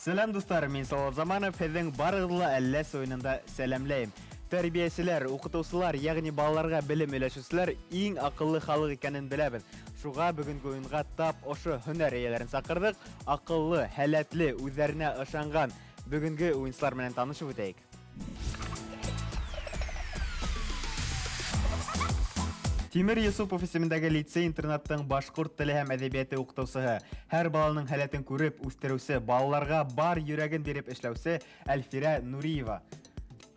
Сәләм, дуҫтар! Мин Салават Заманов, һеҙҙең барығыҙҙы ла Әлләс уйынында сәләмләйем. Тәрбиәселәр, уҡытыусылар, ягъни балаларға белем өләшеүселәр иң аҡыллы халыҡ икәнен беләбеҙ. Шуға бөгөнгө уйынға тап ошо һөнәр эйәләрен саҡырҙыҡ. Аҡыллы, һәләтле, үҙҙәренә ышанған бөгөнгө уйынсылар менән танышып үтәйек. Тимер Юсупов исемендәге лицей-интернаттың башҡорт теле һәм әҙәбиәте уҡытыусыһы, һәр баланың һәләтен күреп үҫтереүсе, балаларға бар йөрәген биреп эшләүсе Әлфирә Нуриева.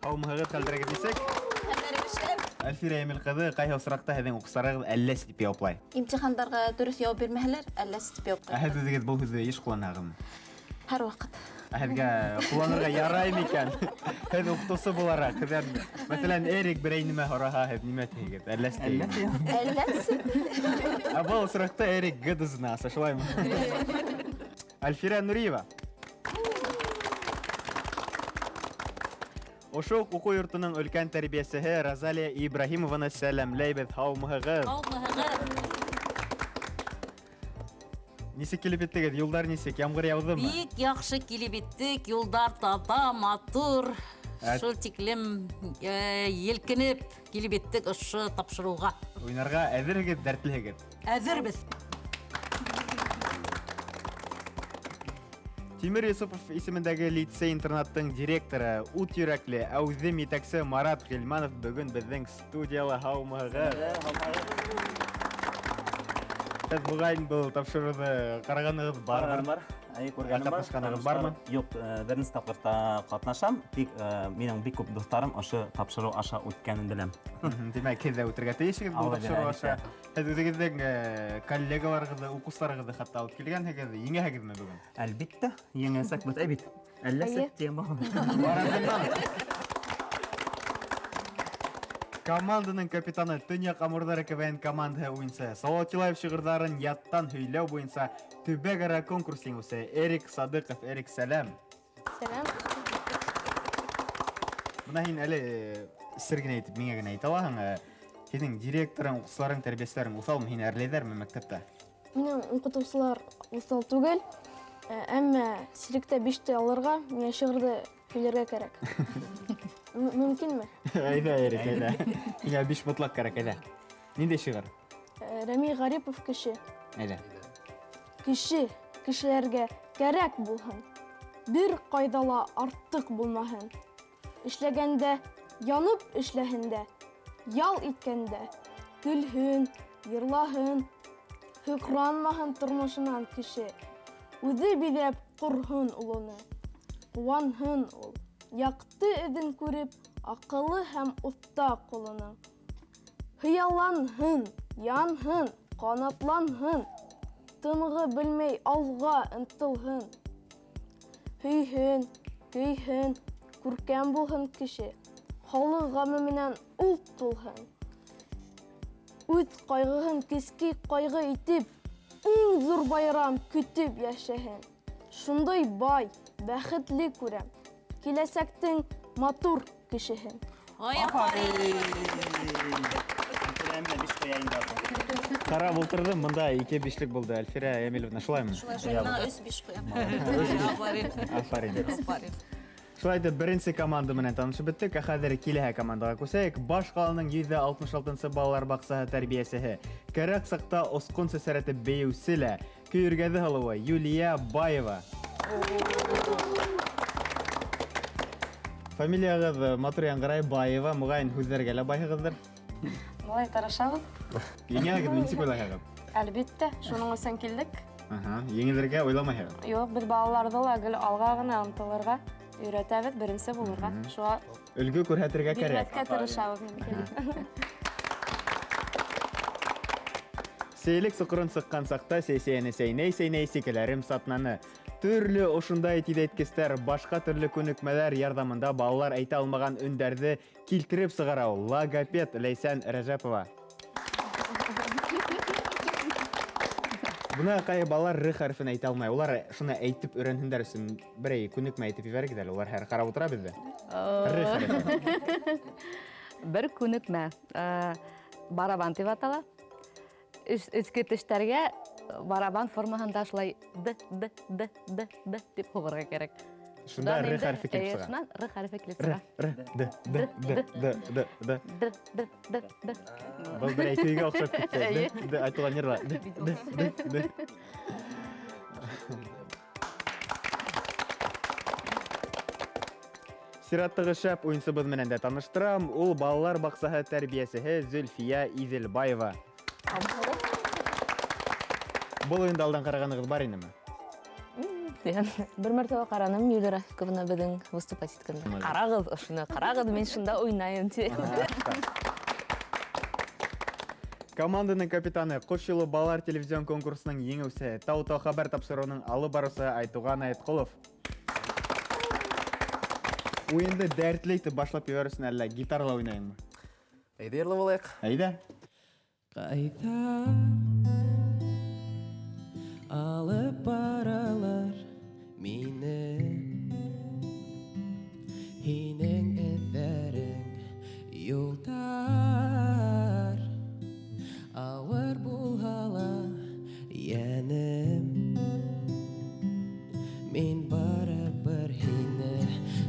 Һаумыһығыҙ, хәлдәрегеҙ нисек? Хәлдәрегеҙ шәп. Әлфирә Эмил ҡыҙы, ҡайһы осраҡта һеҙҙең уҡыусыларығыҙ әлләс тип яуаплай? Имтихандарға дөрөҫ яуап бирмәһәләр, әлләс тип яуап Ә һеҙ үҙегеҙ был һүҙҙе еш ҡулланаһығыҙмы? Һәр ваҡыт. Ә һеҙгә ҡулланырға ярай микән? Һеҙ уҡытыусы булараҡ, һеҙҙән, мәҫәлән, Эрик берәй нимә һораһа, һеҙ нимә тиһегеҙ? Әлләс тиһегеҙ. Әлләс. Ә был осраҡта Эрик ГДЗ-ны аса, шулаймы? Альфира Нуриева. Ошо уҡ уҡыу йортоноң өлкән тәрбиәсеһе Розалия Ибраһимованы сәләмләйбеҙ. Һаумыһығыҙ? Һаумыһығыҙ. Нисек килеп еттегеҙ? Юлдар нисек? Ямғыр яуҙымы? Бик яҡшы килеп еттек. Юлдар таҙа, матур. Шул тиклем э, елкенеп килеп еттек ошо тапшырыуға. Уйнарға әҙерһегеҙ, дәртлеһегеҙ? Әҙербеҙ. Тимер Юсупов исемендәге лицей-интернаттың директоры, ут йөрәкле, әүҙем етәксе Марат Ғилманов бөгөн беҙҙең студияла. Һаумыһығыҙ? Һеҙ моғайын был тапшырыуҙы ҡарағанығыҙ барҙыр. Бар. Әй, күргәнем бар. Ҡатнашҡанығыҙ бармы? Юҡ, беренсе тапҡыр ҡатнашам. Тик минең бик күп дуҫтарым ошо тапшырыу аша үткәнен беләм. Тимәк, һеҙ ҙә үтергә тейешһегеҙ был тапшырыу аша. Һеҙ үҙегеҙҙең коллегаларығыҙҙы, уҡыусыларығыҙҙы хатта алып килгәнһегеҙ. Еңәһегеҙме бөгөн? Әлбиттә, еңәсәкбеҙ. Әй бит. Әлләсе тема. Команданың капитаны Төньяҡ Амурҙары КВН командаһы уйынсы Салават Юлаев шиғырҙарын яттан һөйләү буйынса төбәк-ара конкурс еңеүсе Эрик Садыҡов. Эрик, сәләм. Сәләм. Бына һин әле сер генә итеп миңә генә әйтә алаһың. Һинең директорың, уҡыусыларың, тәрбиәселәрең уҫалмы? Һине әрләйҙәрме мәктәптә? Минең уҡытыусылар уҫал түгел, әммә сиректә биште алырға миңә шиғырҙы һөйләргә кәрәк. Мөмкинме? Әйҙә, Эрик, әйҙә. Һиңә биш мотлаҡ кәрәк, әйҙә. Ниндәй шиғыр? Рәми Ғарипов Кеше. Әйҙә. Кеше кешеләргә кәрәк булһын. Бер ҡайҙа ла артыҡ булмаһын. Эшләгәндә янып эшләһен дә, ял иткәндә көлһөн, йырлаһын, һыҡранмаһын тормошонан кеше. Үҙе биҙәп ҡорһон ул уны. Ҡыуанһын ул, яҡты эҙен күреп, аҡылы һәм оҫта ҡолоноң. Хыялланһын, янһын, ҡанатланһын, тынғы белмәй алға ынтылһын. Һөйһөн, көйһөн, күркәм булһын кеше, халыҡ ғәме менән ул тулһын. Үҙ ҡайғыһын кескәй ҡайғы итеп, иң ҙур байрам көтөп йәшәһен. Шундай бай, бәхетле күрәм, киләсәктең матур кешеһен. Ой, афарин! Ҡарап ултырҙым, бында ике бишлек булды. Әлфирә Эмилевна, шулаймы? Шулай, шулай. Мына өс биш ҡуям. Афарин. Афарин. Афарин. Шулай итеп, беренсе команда менән танышып бөттөк. Ә хәҙер киләһе командаға күсәйек. Баш ҡаланың 166-нсы балалар баҡсаһы тәрбиәсеһе, кәрәк саҡта осҡон сәсәрәтеп бейеүсе лә, Көйөргәҙе һылыуы Юлия Баева. Фамилияғыҙ матур яңғырай, Баева, моғайын һүҙҙәргә лә байһығыҙҙыр. Былай тырышабыҙ. Еңәһегеҙме, нисек уйлайһығыҙ? Әлбиттә, шуның өсөн килдек. Аһа, еңелергә уйламайһығыҙ? Юҡ, беҙ балаларҙы ла гел алға ғына ынтылырға өйрәтәбеҙ, беренсе булырға. Шуға өлгө күрһәтергә кәрәк. Бирмәҫкә тырышабыҙ инде. Сейлек соҡорон сыҡҡан саҡта сәйсәйәне сәйнәй-сәйнәй сикәләрем сатнаны. Төрлө ошондай тиҙәйткестәр, башҡа төрлө күнекмәләр ярҙамында балалар әйтә алмаған өндәрҙе килтереп сығара ул. Логопед Ләйсән Рәжәпова. Бына ҡай балалар Р хәрефен әйтә алмай. Улар шуны әйтеп өйрәнһендәр өсөн берәй күнекмә әйтеп ебәрегеҙ әле. Улар хәҙер ҡарап ултыра беҙҙе. Р хәрефе. Бер күнекмә. Барабан тип атала. Өҫкө тештәргә барабан формаһында шулай д, д, д, д, д тип һуғырға кәрәк. Шунда Р хәрефе килеп сыға. Шунан Р хәрефе килеп Р, сыға. Р, Д, Д, Д, Д, Д, Д. Д, Д, Д, Д. Был бер әйтеүгә оҡшап китте. Д, Д, айтылған йырла. Д, Д, Д, Д. Сираттағы шәп уйынсыбыҙ менән дә таныштырам. Ул балалар баҡсаһы тәрбиәсеһе Зөлфиә Иҙелбаева. Был уйынды алдан ҡарағанығыҙ бар инеме? Бер мәртәбә ҡараным, Юлия Рафиковна беҙҙең выступать иткәндә. Ҡарағыҙ ошоно, ҡарағыҙ, мин шунда уйнайым тип. Команданың капитаны Ҡош юлы балалар телевизион конкурсының еңеүсеһе, Тау-тау хәбәр тапшырыуының алып барыусы Айтуған Айтҡолов. Уйынды дәртле итеп башлап ебәр өсөн әллә гитарала уйнайыңмы? Әйҙә йырлап алайыҡ. Әйҙә. Ҡайҙа алып баралар мине, һинең эҙҙәрең юлдар, ауыр булһа ла йәнем, мин барыбер һине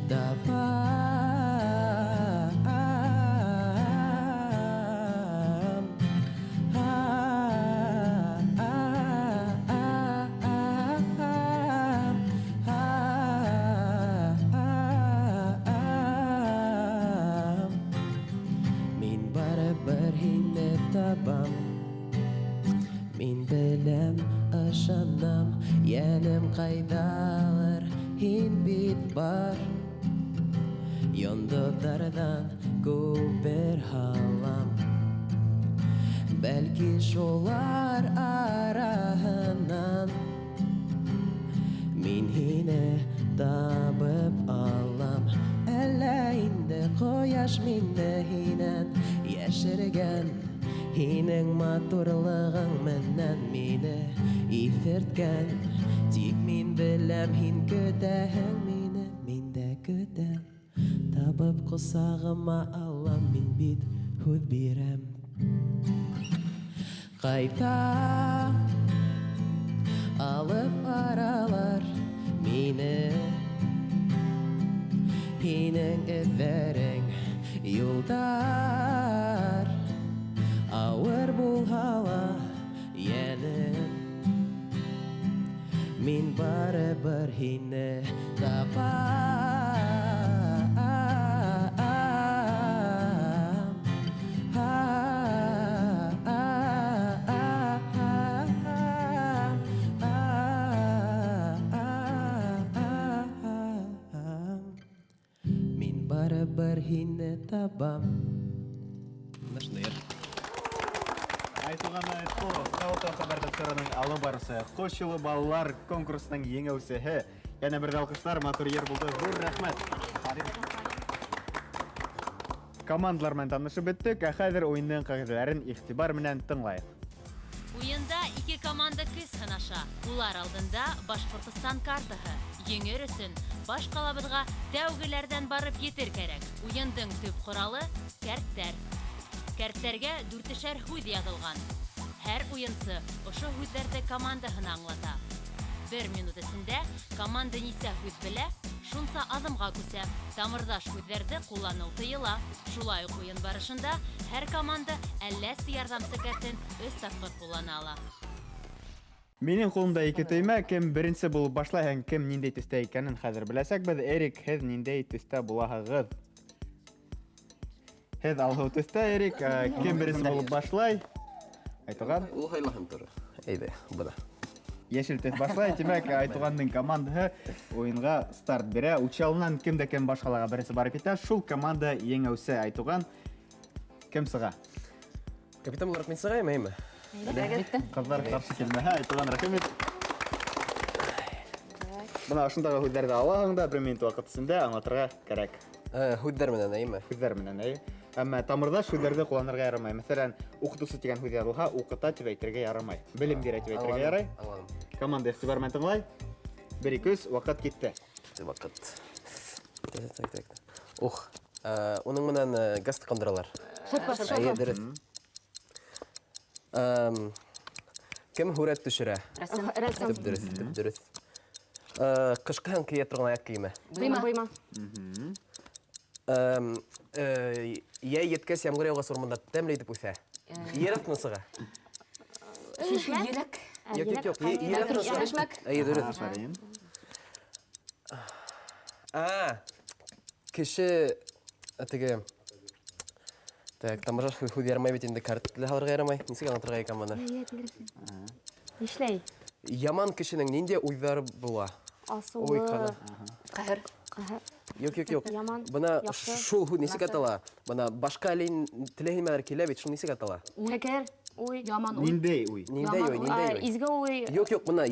табам. Мин барыбер һине табам. Мин беләм, ышанам, йәнем ҡайҙалыр, һин бит бар. Йондоҙҙарҙан күпер һалам, бәлки шулар араһынан мин һине табып алам. Әллә инде ҡояш мине һинән йәшергән, һинең матурлығың менән мине иҫерткән. Тик мин беләм, һин көтәһең мине, мин дә көтәм. Табып ҡосағыма алам, мин бит һүҙ бирәм. Ҡайҙа алып баралар мине, һинең эҙҙәрең юлдар, ауыр булһа ла йәнем, мин барыбер һине табам. Мин барыбер һине табам. Айтуған Айтҡолов, Тау-тау хәбәр тапшырыуының алып барыусы, Ҡош юлы балалар конкурсының еңеүсеһе. Йәнә бер ҙә алҡыштар, матур йыр булды. Ҙур рәхмәт. Командалар менән танышып бөттөк, ә хәҙер уйындың ҡағиҙәләрен иғтибар менән тыңлайыҡ. Уйында ике команда көс һынаша. Улар алдында Башҡортостан картаһы. Еңер өсөн баш ҡалабыҙға тәүгеләрҙән барып етер кәрәк. Уйындың төп ҡоралы кәрттәр. Кәрттәргә дүртешәр һүҙ яҙылған. Һәр уйынсы ошо һүҙҙәрҙе командаһына аңлата. Бер минут эсендә команда нисә һүҙ белә, шунса аҙымға күсә. Тамырҙаш һүҙҙәрҙе ҡулланыу тыйыла. Шулай уҡ уйын барышында һәр команда әлләсе ярҙамсы кәртен өс тапҡыр ҡуллана ала. Минең ҡулымда ике төймә, кем беренсе булып башлай һәм кем ниндәй төҫтә икәнен хәҙер беләсәкбеҙ. Эрик, һеҙ ниндәй төҫтә булаһығыҙ? Һеҙ алһыу төҫтә, Эрик. Кем беренсе булып башлай? Айтуған? Ул һайлаһын тора. Әйҙә, бына. Йәшел төҫ башлай, тимәк, Айтуғандың командаһы уйынға старт бирә. Учалынан кем дә кем баш ҡалаға беренсе барып китә, шул команда еңеүсе. Айтуған, кем сыға? Капитан булараҡ мин сығайым, әйме? Әлбиттә. Ҡыҙҙар ҡаршы килмәһә, Айтуған, рәхим ит. Бына ошондағы һүҙҙәрҙе алаһың да бер минут ваҡыт эсендә аңлатырға кәрәк. Һүҙҙәр менән, әйме? Һүҙҙәр менән, әйе. Әммә тамырҙаш һүҙҙәрҙе ҡулланырға ярамай. Мәҫәлән, уҡытыусы тигән һүҙ яҙылһа, уҡыта тип әйтергә ярамай. Белем бирә тип әйтергә ярай. Аңланым. Команда иғтибар менән тыңлай. 1 2 3, ваҡыт китте. Ваҡыт. Так, так, так. Ух. Уның менән газ тоҡандыралар. Әйе, дөрөҫ. Кем һүрәт төшөрә? Рәссам. Рәссам. Төп дөрөҫ, төп дөрөҫ. Ҡышҡыһын кейә торған аяҡ кейеме. Быйма. Быйма. Йәй еткәс ямғыр яуғас урманда тәмле итеп үҫә. Ер аҫтына сыға. Шишмә? Еләк. Юҡ, юҡ, юҡ. Ер аҫтына сыға. Шишмәк. Әйе, дөрөҫ. Афарин. Кеше теге Так, тамаша һүҙ ярамай бит инде, карта һалырға ярамай. Нисек аңлатырға икән быны? Нишләй? Яман кешенең ниндәй уйҙары була? Асыулы. Ой, ҡана. Ҡәһәр. Ҡәһәр. Юҡ, юҡ, юҡ. Яман. Бына яҡшы. шул һүҙ нисек атала? Бына башҡа әле теләһә нимәләр килә бит, шул нисек атала? Фекер, уй. Яман уй. Ниндәй уй? Ниндәй уй, ниндәй уй? Изге уй. Юҡ, юҡ, бына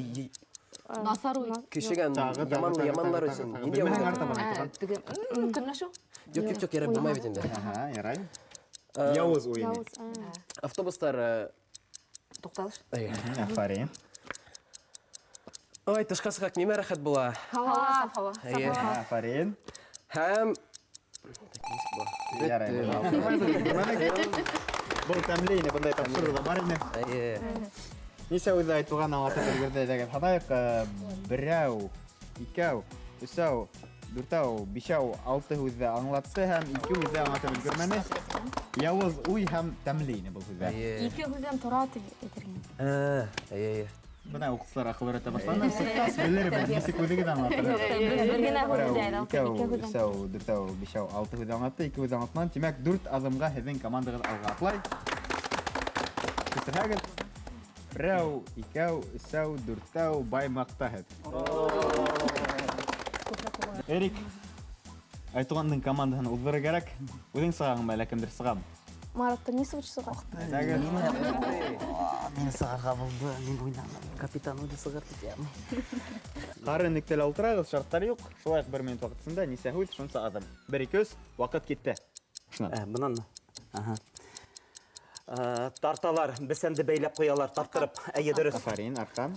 Насар уй. кешегә Тағы, тағы, яман тағы, яманлар тағы, өсөн тағы. ниндәй Белмәһәң уй? артабан айтыған. Теге көнләшеү. Юҡ, юҡ, юҡ, ярай булмай бит инде. Аһа, ярай. Яуыз уй. Яуыз. Автобустар Туҡталыш. Әйе. Афарин. Ой, тышҡа сыҡһаҡ нимә рәхәт була? Һауа. Һауа. Әйе. Афарин. Һәм Ярай. Был тәмле ине, бындай тапшырыу ҙа бар ине. Әйе. Нисә үҙе айтылған аңлатып өлгөрҙө әйҙәгеҙ һанайыҡ. Берәү, икәү, өсәү, дүртәү, бишәү, алты һүҙҙе аңлатты һәм ике һүҙҙе аңлатып өлгөрмәне. Яуыз уй һәм тәмле ине был һүҙҙәр. Әйе. Ике һүҙҙән тора тип әйтергә. Әйе, әйе. Бына уҡыусылар аҡыл өйрәтә башланы. Сыҡҡас белермен, нисек үҙегеҙ аңлатырһығыҙ. Бер генә һүҙҙе Берәү, әйтә, икәү, ике һүҙҙән. өсәү, дүртәү, бишәү, алты һүҙ аңлатты, ике һүҙ аңлатманы. Тимәк, 4 аҙымға һеҙҙең командағыҙ алға атлай. Күсерһәгеҙ. Берәү, икәү, өсәү, дүртәү, баймаҡта һеҙ. Эрик, Айтуғандың командаһын уҙҙырыр кәрәк. Үҙең сығаңмы, әллә кемдер сығамы? Марат Танисович сыға. Әйҙәгеҙ. Мин сығырға булды, мин уйнамам. Капитан үҙе сығыр тип ярамай. Ҡары нөктәлә ултырағыҙ, шарттар юҡ. Шулай уҡ 1 минут ваҡыт эсендә нисә һүҙ, шунса аҙым. 1, 2, 3, ваҡыт китте. Шунан. Бынан. Аһа. Тарталар, бесәнде бәйләп ҡуялар, тарттырып. Әйе, дөрөҫ. Афарин, арҡан.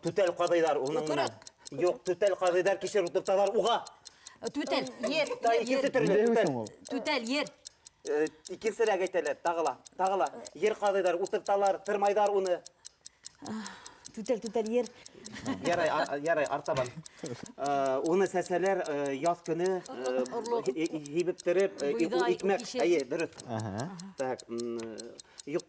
Түтәл ҡаҙыйҙар уның менән. Юҡ, түтәл ҡаҙыйҙар, кишер ултырталар уға. Түтәл, ер, Та, ер, икенсе ер. төрлө, Ниндәй түтәл. һүҙ ул? Түтәл, ер. Икенсерәк әйтәләр, тағы ла, тағы ла. Ер ҡаҙыйҙар, ултырталар, тырмайҙар уны. Түтәл, түтәл, ер. Ярай, ярай, артабан. Уны сәсәләр, яҙ көнө, һибептереп, Бойҙай, икмәк. кишер. Әйе, дөрөҫ. Аһа. Так, юҡ,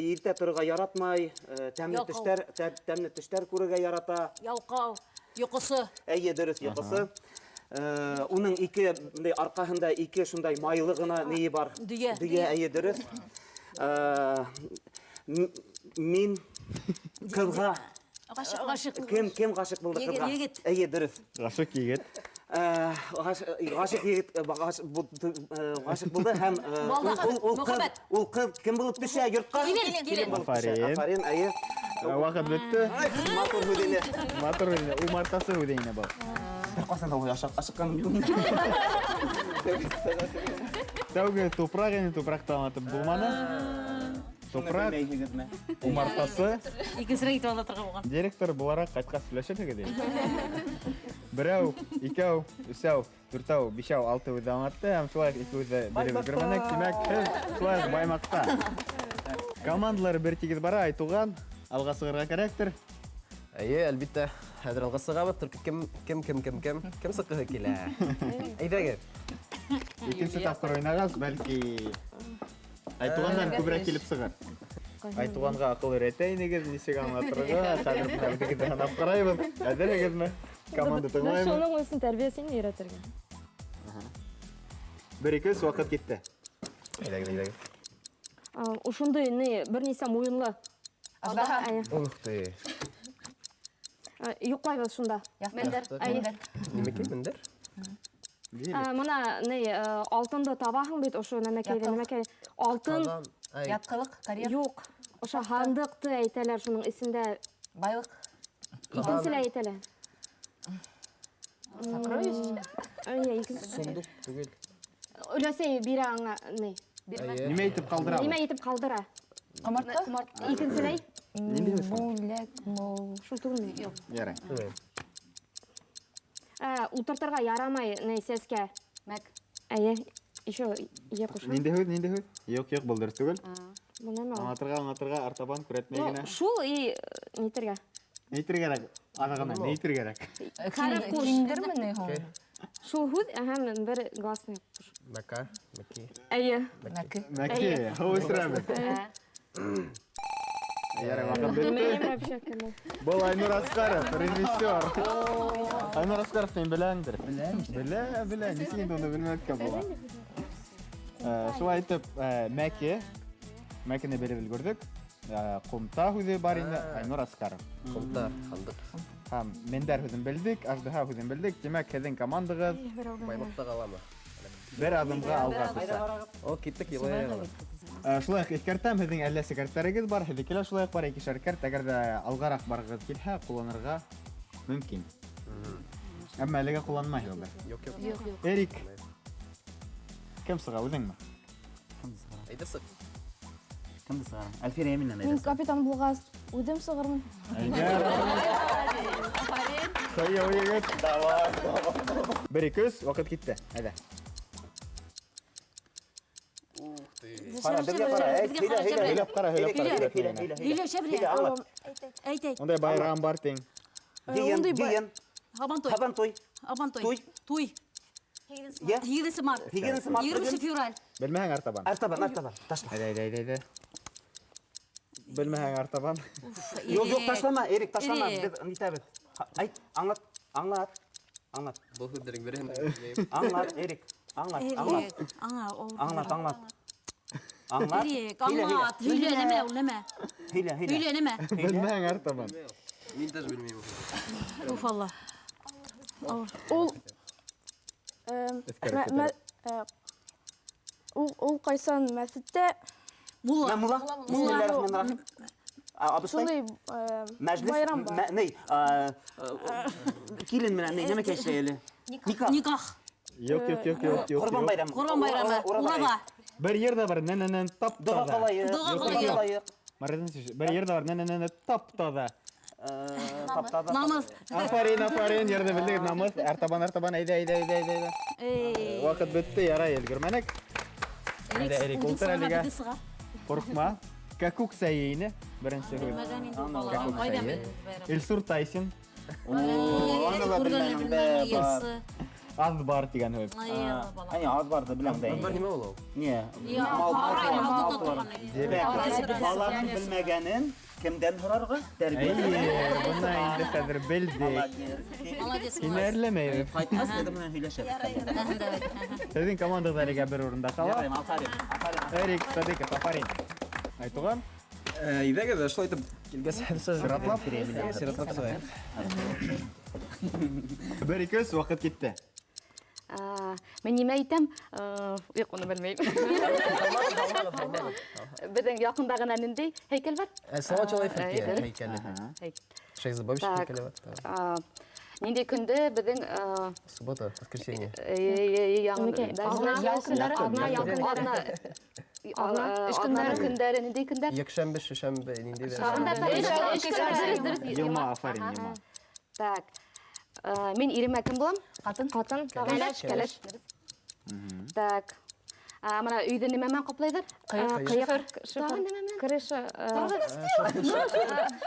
иртә торорға яратмай, тәмле Ялҡау. төштәр, тәмле төштәр күрергә ярата. Ялҡау, йоҡосы. Әйе, дөрөҫ, йоҡосы. Уның ике, мындай арҡаһында ике шундай майлы ғына нейе бар. Дөйә. Дөйә, әйе, дөрөҫ. Мин ҡыҙға. Ғашиҡ. Ғашиҡ. Кем ғашиҡ булды Егет, ҡыҙға? егет. Әйе, дөрөҫ. Ғашиҡ егет. Ғашиҡ егет, ғашиҡ булды һәм, Балда ул мөхәббәт. ул ҡыҙ кем булып төшә йортҡа? Килен, килен. булып төшә. Афарин. Афарин, әйе. Ваҡыт бөттө. Ай, матур һүҙ ине. Матур һүҙ ине. Умартасы һүҙ ине был. Бер ҡасан да улай ашыҡҡаным юҡ. Тәүге тупраҡ ине, тупраҡты аңлатып булманы. Тупраҡ, умартасы. Икенсерәк итеп аңлатырға булған. Директор булараҡ ҡайтҡас һөйләшерһегеҙ инде. Берәү, икәү, өсәү, дүртәү, бишәү, алты һүҙҙе аңлатты һәм шулай уҡ ике һүҙҙе белеп өлгөрмәнек. Тимәк, һеҙ шулай уҡ баймаҡта. Командалар бер тигеҙ бара, Айтуған, алға сығырға кәрәктер. Әйе, әлбиттә, хәҙер алға сығабыҙ. Только кем, кем, кем, кем, кем, кем сыҡҡыһы килә? Әйҙәгеҙ. Икенсе тапҡыр уйнағас, бәлки Айтуғандан күберәк килеп сығыр. Айтуғанға аҡыл өйрәтә инегеҙ, нисек аңлатырға, хәҙер бына үҙегеҙҙе һынап ҡарайбыҙ. Әҙерһегеҙме? Команда тыңлаймы? Шуның өсөн тәрбиәсен өйрәтергә. 1, 2, 3, ваҡыт китте. Әйҙәгеҙ, әйҙәгеҙ. Ошондай ни, бер нисә муйынлы. Аждаһа. Әйе. Ух ты. Йоҡлайбыҙ шунда. Мендәр. Әйе. Нимәкәй мендәр? Мына ни, алтынды табаһың бит ошо нәмәкәйҙе, нәмәкәй. Алтын. Ҡаҙан, ай. Ятҡылыҡ, карьер. Юҡ. Ошо һандыҡты әйтәләр шуның эсендә. Байлыҡ. Икенсе лә әйтәләр. Сокровище. Әйе, икенсе. Сундук түгел. Өләсәй бирә аңа ни? Нимә итеп ҡалдыра? Нимә итеп ҡалдыра? Ҡомартҡы? Икенселәй? Ниндәй һүҙ? Бүләк, мол. Шул түгелме? Юҡ. Ярай. Ултыртырға ярамай, ни, сәскә. Мәк. Әйе, еще е ҡушам. Ниндәй һүҙ, ниндәй һүҙ? Юҡ, юҡ, был дөрөҫ түгел. Был нәмә ул? Аңлатырға, аңлатырға, артабан күрәтмәй Ну, генә. шул и нитергә. Ни әйтергә кәрәк? Аҙағына ни әйтергә кәрәк? Хәреф ҡуш. Киндерме ни һуң? Шул һүҙ, һәм бер гласный ҡуш. Мәкә, мәки. Әйе. Мәке. Мәке, һыу эсерәбеҙ. Ярай, ваҡыт бөттө. Белмәйем вообще кем ул. Был Айнур Асҡаров, режиссер. Айнур Асҡаров һин беләңдер. Беләм. Белә, белә. Нисек инде уны белмәҫкә була? Шулай итеп, мәке, мәкене белеп өлгөрҙөк. Ҡумта һүҙе бар инде, Айнур Асҡаров. Ҡумта, һандыҡ. Һәм мендәр һүҙен белдек, аждаһа һүҙен белдек. Тимәк, һеҙҙең командағыҙ Байлыҡта ҡаламы? Бер аҙымға алға төшә. О, киттек, илай. Шулай уҡ иҫкәртәм, һеҙҙең әллә кәрттәрегеҙ бар, һеҙҙеке лә шулай уҡ бар, икешәр кәрт. Әгәр ҙә алғараҡ барғығыҙ килһә, ҡулланырға мөмкин. Әммә әлегә ҡулланмайһығыҙ. Юҡ, юҡ. Юҡ, юҡ. Эрик, кем сыға, үҙеңме? Әйҙә сыҡ. Кемде сығара? Әлфирә минән Мин әйҙә сыҡ. капитан булғас, үҙем сығырмын. Әйҙә. Ҡыйыу егет. Давай, давай. Бер, ике, өс, ваҡыт китте. Әйҙә. Ҡара, беҙгә ҡара. Әй, һөйлә, һөйлә. Һөйләп ҡара, һөйләп ҡара. Һөйлә. Һөйлә, һөйлә, Һөйлә, шәберәк. Һөйлә, аңлат. Әйт, әйт. Ундай байрам бар тиң. Йыйын, Ундай бай- йыйын. Һабантуй. Һабантуй. Һабантуй. Туй. Туй. Йә. Һигеҙенсе март. Һигеҙенсе март. Егерменсе февраль. Белмәһәң артабан. Артабан, артабан. Ташла. Әйҙә, әйҙә, әйҙә, әйҙә. Белмәһәң артабан. Юҡ, юҡ, ташлама, Эрик, ташлама. Эрик. Беҙ нитәбеҙ. Әйт, аңлат, аңлат, аңлат. Был һүҙҙәрҙең береһен дә белмәйем. Аңлат, Эрик, аңлат, аңлат. Эрик, аңа, ул. Аңлат, аңлат. Аңлат. Эрик, Һөйлә, һөйлә. аңлат. Һөйлә, нәмә ул, нәмә? Һөйлә, һөйлә. Һөйлә, нәмә? Белмәһәң артабан. Мин даже белмәйем. Уф, Алла. Ул, Эскәреп китә. ул ҡайсан мәсеттә Мулла. Мулла. Бисмиллахир-рахманир-рахим. Абыстай. Шундай, Мәжлес, байрам бар. ней, килен менән, ней, нәмә кәшләй әле? Никах. Никах. Юҡ, юҡ, юҡ, юҡ, юҡ, Ҡорбан юҡ. байрамы. Ҡорбан байрамы. Ураҙа. Бер ер ҙә бар, нә-нә-нә, тап Доға таҙа. ҡылайыҡ. Доға Доға ҡылайыҡ. ҡылайыҡ. Маразын сүз. Бер ер ҙә бар, нә-нә-нә, тап таҙа. Тап таҙа. Намыҙ. Афарин, афарин, ерҙе белдек, намыҙ. Артабан, артабан, әйҙә, әйҙә, әйҙә, әйҙә, әйҙә. Эй. Ваҡыт бөттө, ярай, өлгөрмәнек. Әйҙә, Эрик, Үҙең ултыр сығарма, әлегә. беҙҙе сыға. Ҡурҡма. Кәкүк сәйе ине, беренсе һүҙ. Белмәгән инде ул бала. Кәкүк Ҡайҙан сәйе. белер байрам? Илсур Тайсин. О, аны ла белмәнем бә, бар. Аҙ бар тигән һүҙ. Ай, Алла бала. Әй, аҙ барҙы беләм дә Аҙ бар инде. нимә ул ул? Не? Я, Мал, мал, һарай, мал, мал мал тота торған. торған ине. Димәк, Баланың белмәгәнен кемдән һорарға? Тәрбиәсенән. Әйе, бына инде хәҙер белдек. Молодец. Молодец, Һине молодец. әрләмәйбеҙ. Ҡайтҡас беҙ менән һөйләшәбеҙ. Һеҙҙең командағыҙ әлегә бер урында ҡала. Ярай, афарин, афарин. Эрик Садыҡов, афарин. Айтуған? Әйҙәгеҙ, шулай итеп килгәс, Сиратлап. Сиратлап сығайыҡ. Бер, ике, өс, ваҡыт китте. Мин нимә әйтәм? Юҡ, уны белмәйем. Беҙҙең яҡында ғына ниндәй һәйкәл бар? Салават Юлаев Әйе. һәйкәле. Һәйкәл. Шәйхзада Бабич Так. һәйкәле бар. Ниндәй көндө беҙҙең, Суббота, воскресенье. яңы- Аҙна, ял көндәре, аҙна, ял көндәре. Аҙна. Аҙна, эш Аҙнаның көндәре. көндәре, ниндәй көндәр? Йәкшәмбе, шишәмбе, ниндәй ҙә. Тағын да эш көндәре, дөрөҫ, дөрөҫ. Йома, афарин, йома. Так. Мин иремә кем булам? Ҡатын. Ҡатын. Кәләш, кәләш. Так. Мына өйҙө нимә менән ҡаплайҙар? Ҡыйыҡ. Ҡыйыҡ. Тағын нимә менән? Крыша.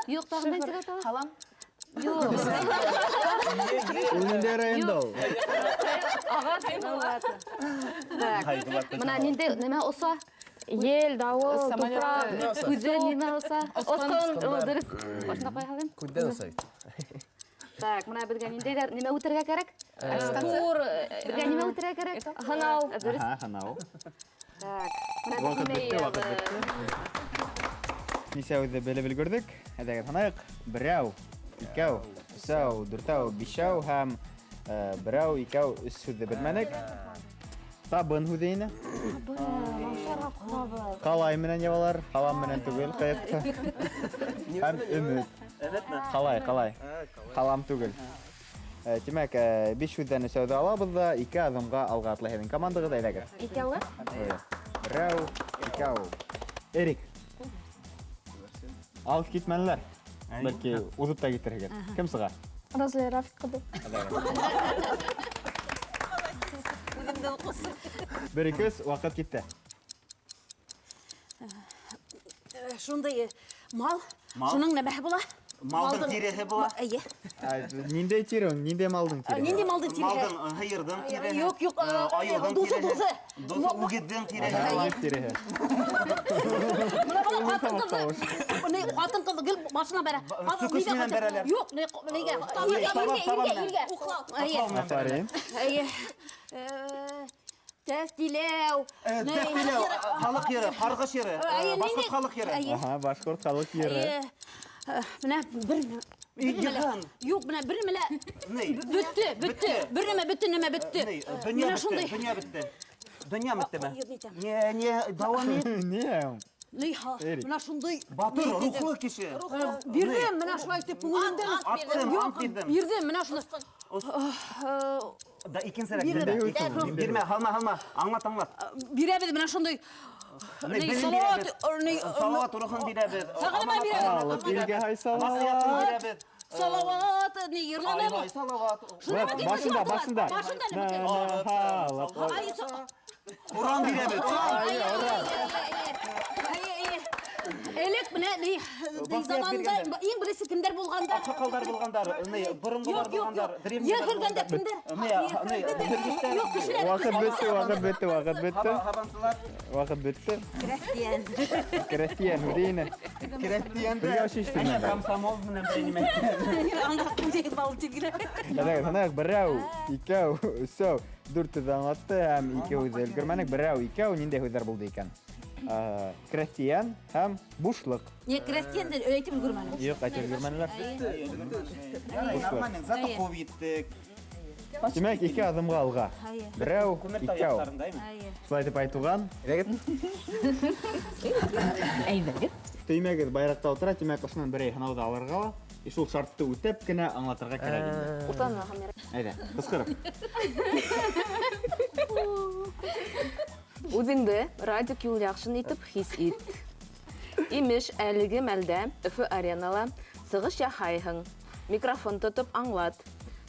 Юҡ, тағын нисек атала? Һалам. Юҡ. Ул ниндәй районда ул? Ағас. Так. Мына ниндәй нимә оса? Ел, дауыл, Самолет. тупраҡ. Күҙе нимә оса? Осҡон. О, дөрөҫ. Башына ҡуя һалайым. Күҙҙән оса бит. Так, мына беҙгә ниндәйҙәр нимә үтергә кәрәк? Тур. Беҙгә нимә үтергә кәрәк? Һынау. Дөрөҫ. Аһа, һынау. Так. Мына Ваҡыт нимә бөттө, ваҡыт бөттө. Нисә үҙе белеп өлгөрҙөк. Әйҙәгеҙ һанайыҡ. Берәү, икәү, өсәү, дүртәү, бишәү һәм берәү, икәү, өс һүҙҙе белмәнек. Табын һүҙе ине. Ҡалай менән ябалар, һалам менән түгел, ҡыйыҡты. Һәм өмөт. Өмөтмө? Ҡалай, ҡалай. Һалам түгел. Тимәк, 5 һүҙҙән өсәүҙе алабыҙ ҙа, 2 аҙымға алға атлай һеҙҙең командағыҙ, әйҙәгеҙ. Икәүгә? Берәү, икәү. Эрик. Алып китмәнеләр. Бәлки уҙып та китерһегеҙ. Кем сыға? Розалия Рафик ҡыҙы. Үҙемде уҡысын. 1, 2, 3, ваҡыт китте. Шундай мал, шуның нәмәһе була? Малдың тиреһе була. Эйе. Ниндәй тире? Ниндәй малдың тиреһе? Ниндәй малдың тиреһе? Малдың, һыйырҙың тиреһе. Юҡ, юҡ, айыуҙың дуҫы, тиреһе. дуҫы. Дуҫы, үгеҙҙең тиреһе. Үгеҙ тиреһе. Бына бала ҡатын-ҡыҙҙы, ни, ҡатын-ҡыҙҙы гел башына бәрә. Сүкеш менән бәрәләр. Юҡ, ни, нигә? Иргә, иргә, иргә. Эйе. Афарин. Эйе. Тәфтиләү. Тәфтиләү, халыҡ йыры, ҡарғыш йыры, башҡорт халыҡ йыры. Аһа, башҡорт халыҡ йыры. Менә бер Йыһан. Юҡ, менә бер нәмә лә. Бөттө, бөттө. Бер нәмә бөттө, нәмә бөттө. Донъя бөттө, донъя бөттө. Донъя бөттөмө? Не, не, дауам ит. Не? Ни, менә шундай Батыр, рухлы кеше. Бирҙем, менә шулай итеп күңелемдән. Аттым, ант бирҙем. Бирҙем, менә шуны. Да, икенсерәк бирмә. Бирмә, һалма, һалма. Аңлат, аңлат. Бирәбеҙ, менә шундай. Салават, Салават рухын бирәбеҙ. Сағынма бирәбеҙ. Алып илгә һай салават. Бирәбеҙ. Салават, ни, йырлана бу. Салават. Башында, башында. Башында. Уран бирәбеҙ. Уран. Элек менә ни заманында иң беренсе кемдәр булғандар? Аҡһаҡалдар булғандар, ни, боронғолар булғандар, Ер һөргәндә кемдәр? Ни, дөрвиштәр. Юҡ, кешеләр. Ваҡыт бөттө, ваҡыт бөттө, ваҡыт бөттө. Һабансылар. Ваҡыт бөттө. Крәҫтиән. Крәҫтиән, үҙе. Крәҫтиән. Бергә шиштем. Комсомол менән бер нимә. Әйҙәгеҙ, һанайыҡ, берәү, икәү, өсәү, дүрт һүҙ аңлатты һәм ике һүҙ өлгөрмәнек. Берәү, икәү, ниндәй һүҙҙәр булды икән? Крәҫтиән һәм бушлыҡ. Не, крәҫтиәнде әйтеп өлгөрмәнем. Юҡ, әйтеп өлгөрмәнеләр. Нормально, зато ҡыуып еттек. Тимәк, ике аҙымға алға. Берәү, икәү. Шулай итеп Айтуған. Әйҙәгеҙ. Төймәгеҙ байраҡта ултыра, тимәк, ошонан берәй һынауҙы алырға ла. Шул шартты үтәп кенә аңлатырға кәрәк инде. Уртанма, Хамира. Әйҙә, ҡысҡырып. Үҙеңде Радик Юлъяҡшин итеп хис ит. Имеш, әлеге мәлдә Өфө аренала сығыш яһайһың. Микрофон тотоп аңлат.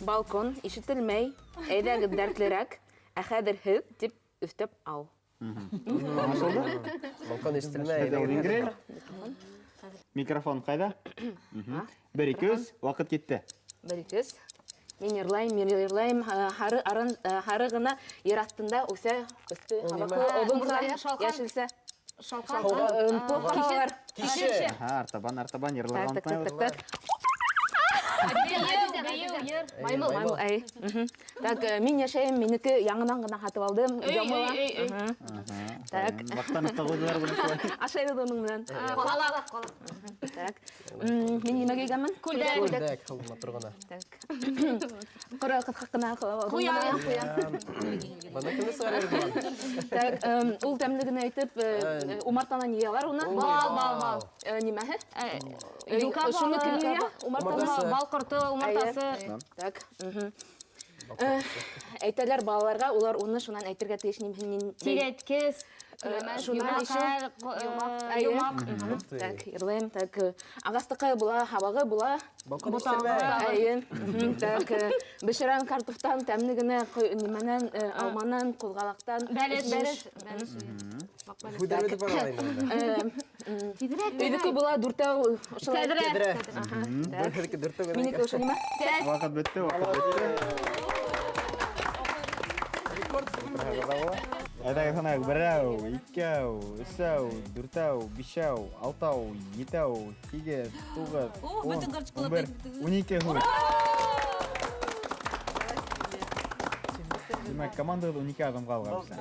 Балкон ишетелмәй, әйҙәгеҙ дәртлерәк, ә хәҙер һеҙ тип өҫтәп ал. Аңлашылды? Балкон ишетелмәй, әйҙәгеҙ. Микрофон ҡайҙа? 1, 2, 3, ваҡыт китте. 1, 2, 3. Мин йырлайым, мин йырлайым, һары ғына ер аҫтында үҫә, өҫтө һабаҡлы, оҙонса, йәшелсә. Шалҡан. Кишер. Кишер. Артабан, артабан, йырларға онотмайбыҙ. Так, так, так. Маймыл, маймыл, әй. Так, мин йәшәйем, минеке яңынан ғына һатып алдым. Эй, эй, эй. Так. Маҡтанып та ҡуйҙылар быны шулай. Ашайбыҙ уның менән. Ҡалаҡ, ҡалаҡ. Так. Мин нимә кейгәнмен? Күлдәк. Күлдәк, ул матур ғына. Так. Ҡоро ҡыҫҡа ҡына Ҡуян. Ҡуян. Бына кемде сығарыр был? Так, ул тәмле генә итеп, умартанан йыялар уны. Бал, бал, бал. Нимәһе? Юка Шуны балы, кем йыя? Умартасы. Бал ҡорто, умартасы. Так. Әйтәләр балаларға, улар уны шунан әйтергә тейеш нимә? Тирәткес, Шунан еще йомаҡ. Так, йырлайым. Так, ағастыҡы була, һабағы була. Балкон ишетелмәй. Әйе. Так, бешерән картофтан тәмле генә нимәнән, алманан, ҡуҙғалаҡтан. Бәлеш, бәлеш. Һүҙҙәр бөтөп бара инде. Өйҙөкө була дүртәү. Тәҙрә. Тәҙрә. Бер дүртәү генә. Минеке ошо нимә? Ваҡыт бөттө, ваҡыт бөттө. Әйҙәгеҙ, һанайыҡ. Берәү, икәү, өсәү, дүртәү, бишәү, алтау, етәү, һигеҙ, туғыҙ, ун, ун бер, 12 һүҙ. Тимәк, командағыҙ 12 аҙымға алға үҫә.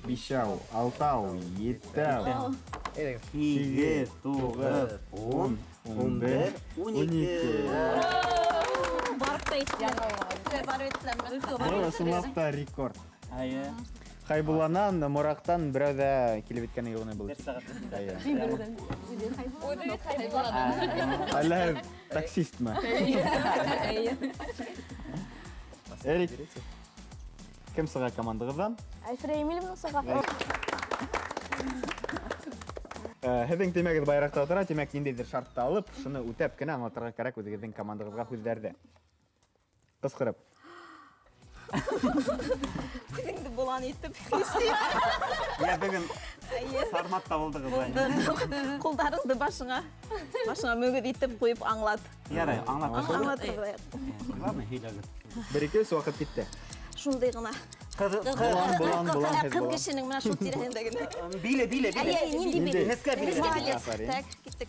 Бишәү, алтау, етәү, һигеҙ, туғыҙ, ун, ун бер, 12. Барып та еттеләр. Барып еттеләр. Был ысынлап та рекорд. Әйе. Хайбулланан, Мораҡтан берәү ҙә килеп еткәне юҡ ине был. Әллә таксистмы? Эрик, кем сыға командағыҙҙан? Альфрея Емельевна сыға. Һеҙҙең төймәгеҙ байраҡта тора, тимәк, ниндәйҙер шартты алып, шуны үтәп кенә аңлатырға кәрәк үҙегеҙҙең командағыҙға һүҙҙәрҙе. Ҡысҡырып. Үҙеңде болан итеп. Я бөгөн сармат та булдығыҙ. Ҡулдарыңды башыңа мөгөҙ итеп ҡуйып аңлат. Ярай, аңлат. Аңлат. Главное, һөйләгеҙ. 1-2 3 ваҡыт китте. Шундай ғына. Ҡыҙ, болан, болан, ҡыҙ кешенең менә шул тирәһендә генә. Биле, биле, биле. Әй, ниндәй биле? Нескә биле. Так, киттек.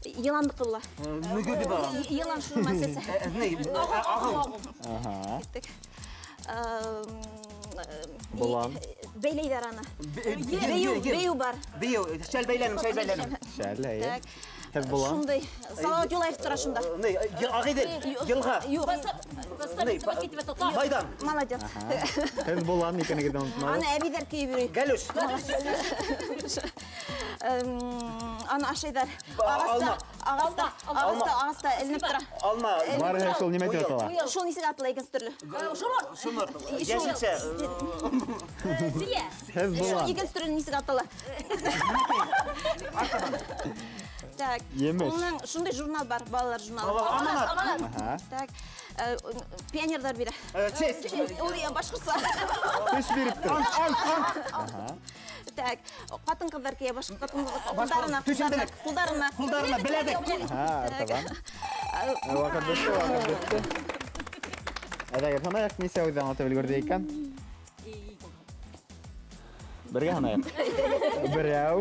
Йыландыҡы була. Мөгөҙө бар. Йылан шуның мәсьәләсе. Ағыу. Киттек. Болан. Бәйләйҙәр аны. Бейеү бар. Бейеү, шәл бәйләнем, шәл бәйләнем. Шәл, әйе. Һеҙ болан. Шундай. Салауат Юлаев тора шунда. Ағиҙел, йылға. Юҡ. Майҙан. Молодец. Һеҙ болан икәнегеҙҙе онотмағыҙ. Аны әбейҙәр кейеп йөрөй. Гәлүш. Аны ашайҙар. Ағаста, ағаста, ағаста, ағаста эленеп тора. Алма. Барыһы шул нимә тип атала? Шул нисек атала икенсе төрлө? Шоморт. Шоморт. Йәшелсә. Сия. Һеҙ болан. Икенсе төрлө нисек атала? Так. Емеш. Уның шундай журнал бар, балалар журналы. Аманат. Так. Пионерҙар бирә. Честь. Ул башҡортса. Көс биреп тор. Ант, Так, ҡатын-ҡыҙҙар кейә, башҡа ҡатын-ҡыҙҙар ҡулдарына, ҡулдарына. Ҡулдарына беләҙек. Артабан. Ваҡыт бөттө, ваҡыт бөттө. Әйҙәгеҙ, һанайыҡ, нисә һүҙ аңлатып өлгөрҙө икән? Бергә һанайыҡ. Берәү,